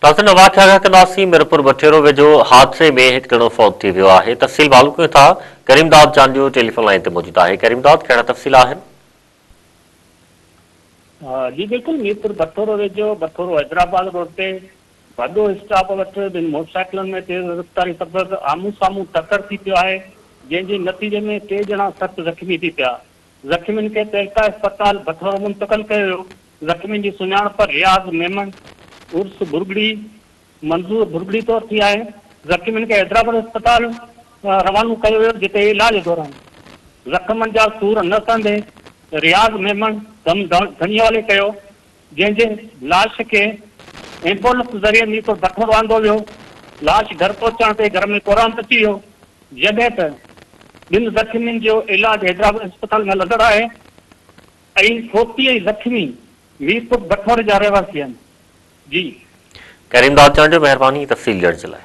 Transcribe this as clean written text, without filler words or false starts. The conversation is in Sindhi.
ناظرين اوهان کي آگاهه ڪنداسين ميرپور بٺيرو ويجهو حادثي ۾ هڪ ڄڻو فوت ٿي ويو آهي تفصيل معلوم ڪيون ٿا ڪريم داد چانڊيو ٽيليفون لائين تي موجود آهي ڪريم داد ڪهڙا تفصيل آهن. جي بلڪل ميرپور بٺورو ويجهو بٺورو حيدرآباد روڊ تي ڀڏو اسٽاپ وٽ ٻن موٽرسائيڪلن ۾ تيز رفتاري سبب آمهون سامهون ٽڪر ٿي پيو آهي جنهن جي نتيجي ۾ ٽي ڄڻا سخت زخمي ٿي پيا زخمين کي تعلقه اسپتال بٺورو منتقل ڪيو ويو، زخمين جي سڃاڻپ رياض ميمڻ، عرس ڀرڳڙي، منظور ڀرڳڙي طور ٿي آهي، زخمين کي حيدرآباد اسپتال روانو ڪيو ويو جتي علاج دوران زخمن جا سور نه سهندي رياض ميمڻ دم ڌڻي حوالي ڪيو، جنهن جي لاش کي ايمبولنس ذريعي ميرپور بٺورو آندو ويو، لاش گهر پهچڻ تي گهر ۾ ڪهرام مچي ويو، جڏهن ته ٻن زخمين جو علاج حيدرآباد اسپتال ۾ هلندڙ آهي ۽ فوتي ۽ زخمي ميرپور بٺوري جا رهواسي آهن. جي. ڪريم داد چانڊيو مهرباني تفصيل ڏيڻ جي لاء.